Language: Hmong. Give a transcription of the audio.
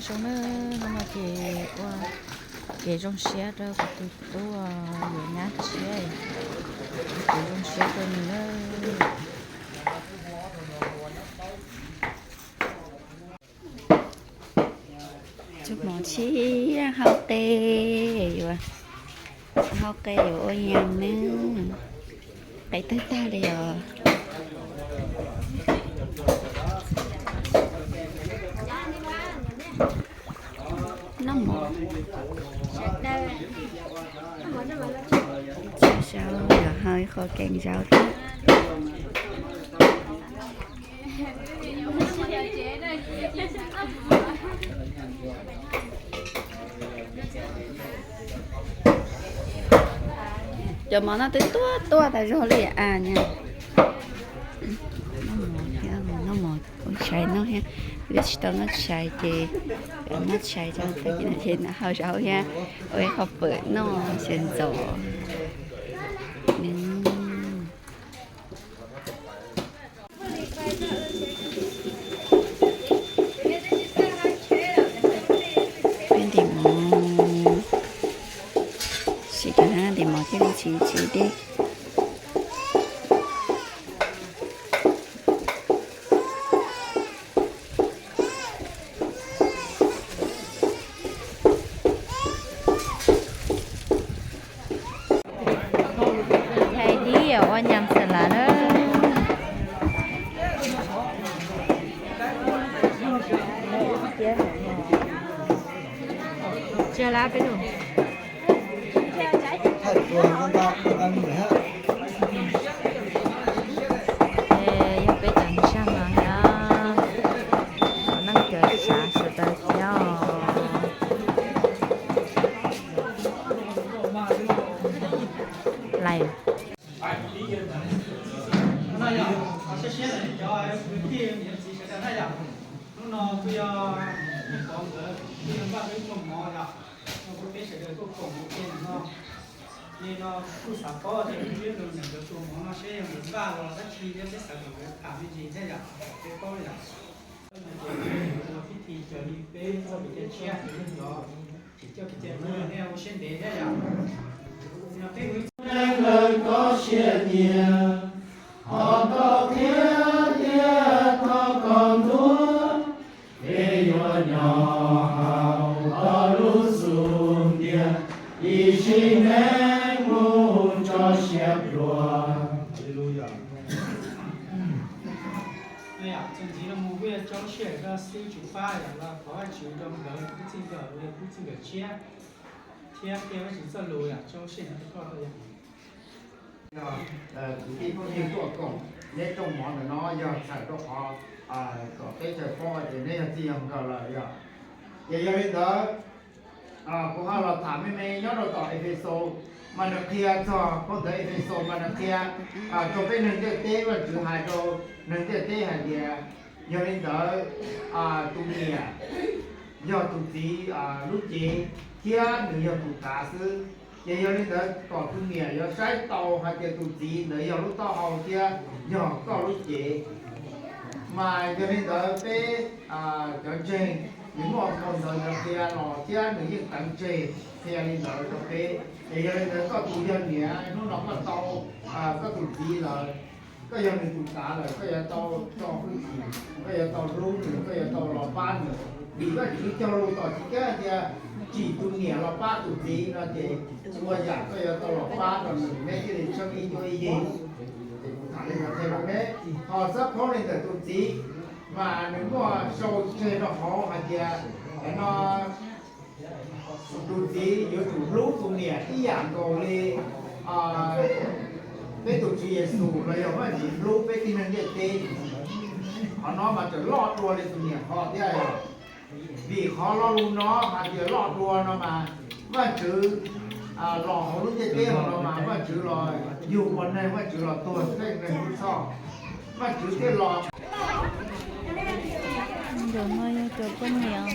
Zoo na, hnub no ces ua kev zoo siab rau kuv tus tub yuav nyab tshiab, kuv zoo siab rau nws na. Tsuj mov tshiab hau qe, yuav hau qe yuav ua yam ne. Qe tawg tag li os. Noj mov. Zaub, yuav hau ib qho kev zaub thiab. Cov mov no twb tuaj tuaj tas zog li a nyab. Noj mov thiab, noj mov ua tshais noj thiab. Wb tsis tau noj tshais ces noj tshais tso, tag kis no ces nrog hau zaub thiab ua ib qho fawm noj xyaw ntxov. Peb ntim mov, sim cov na ntim mov thiaj li tsis tsis deb. Hais dib ua nyam xav lav na. Tsia lab peb lug. Yog peb cov ntsag no thiab, cov neej cov tsav sawv daws thiab os. Lais. Hnub no kuj yog ib qhov nkawd kuj yog npaj peb muaj mov yom, no kuj peb sawv daws kuj koom ua ke no. Ces no kuj xav paub tias peb peb los ntawm nkawd tus mov no seb yog nkawd npaj los dab tsi thiab peb xav kom nkawd tham me ntsis thiab yom, peb paub yom. Ua pib thi cov li peb txoj kev cai tshiab ces cov tsis coj kev cai tuag nej ua siab ntev thiab yom. Neeg lawv koj siab nyiam, ho koj qhia thiab thov koj ntuas, peb yuav nyob haus koj lub xub ntiag, ib sim neej mus tso siab pluag. Txuas ntxiv no mus kuj yog tso lub sij hawm rau xib hwb Tswv Fab yom, los thov Vajtswv rau nkawd kub txij nkawm, yog kub txij nkawm tshiab, thiab qhia Vajtswv txoj lus yom, tso lub sij hawm no rau koj tau yom. Yog kwv tij phooj ywg tuaj koom neb rooj mov ntawm no yog txhawm rau qhov kom teb chaws paub hais tias neb yog txij yog nkawm lawm yom. Ces yog li ntawd, kuv ho los tham me me nyob rau tom Efexus, mas nws qhia txog phau ntawv Efexus mas nws qhia rau peb neeg ntiaj teb, Vajtswv hais rau neeg ntiaj teb hais tias, yog li ntawd, tus niam yog tus txiv lub cev thiab nws yog tus tav xwb. Ces yog li ntawd kom tus niam yuav saib tau hais tias tus txiv ntawd yog lub taub hau thiab yog koj lub cev. Mas yog li ntawd peb cov ntseeg, nws muaj phau ntawv ntawd qhia los thiab nws yeej teev tseg qhia li ntawd rau peb. Ces yog li ntawd koj tus yog niam, hnub no koj tau koj tus txiv lawm, koj yog nws tus tav lawm, koj yuav tau tso hwj chim, koj yuav tau hlub nws, koj yuav tau los pab nws. Vim Vajtswv cog lus tom Chiv Keeb tias tsim tus niam los pab tus txiv no ces txhua yam koj yuav tau los pab rau nws, neb thiaj li tshawb ib cuab ib yig. Ces kuv tham li no qhia rau neb, ho xab phob li ntawm tus txiv mas nws muaj sau tseg rau hauv hais tias, no tus txiv yuav tsum hlub tus niam ib yam nkaus li peb tus Tswv Yexus los yog Vajtswv hlub peb tib neeg ntiaj teb. Qhov no mas tseem loj dua li tus niam qhov thiab yom. Vim qhov lo lus no hais tias loj dua no mas Vajtswv los hauv lub ntiaj teb hauv no mas Vajtswv los yug ua neeg, Vajtswv los tuag theej neeg lub txhoj. Vajtswv thiaj los. Ntawm no yog cov poj niam.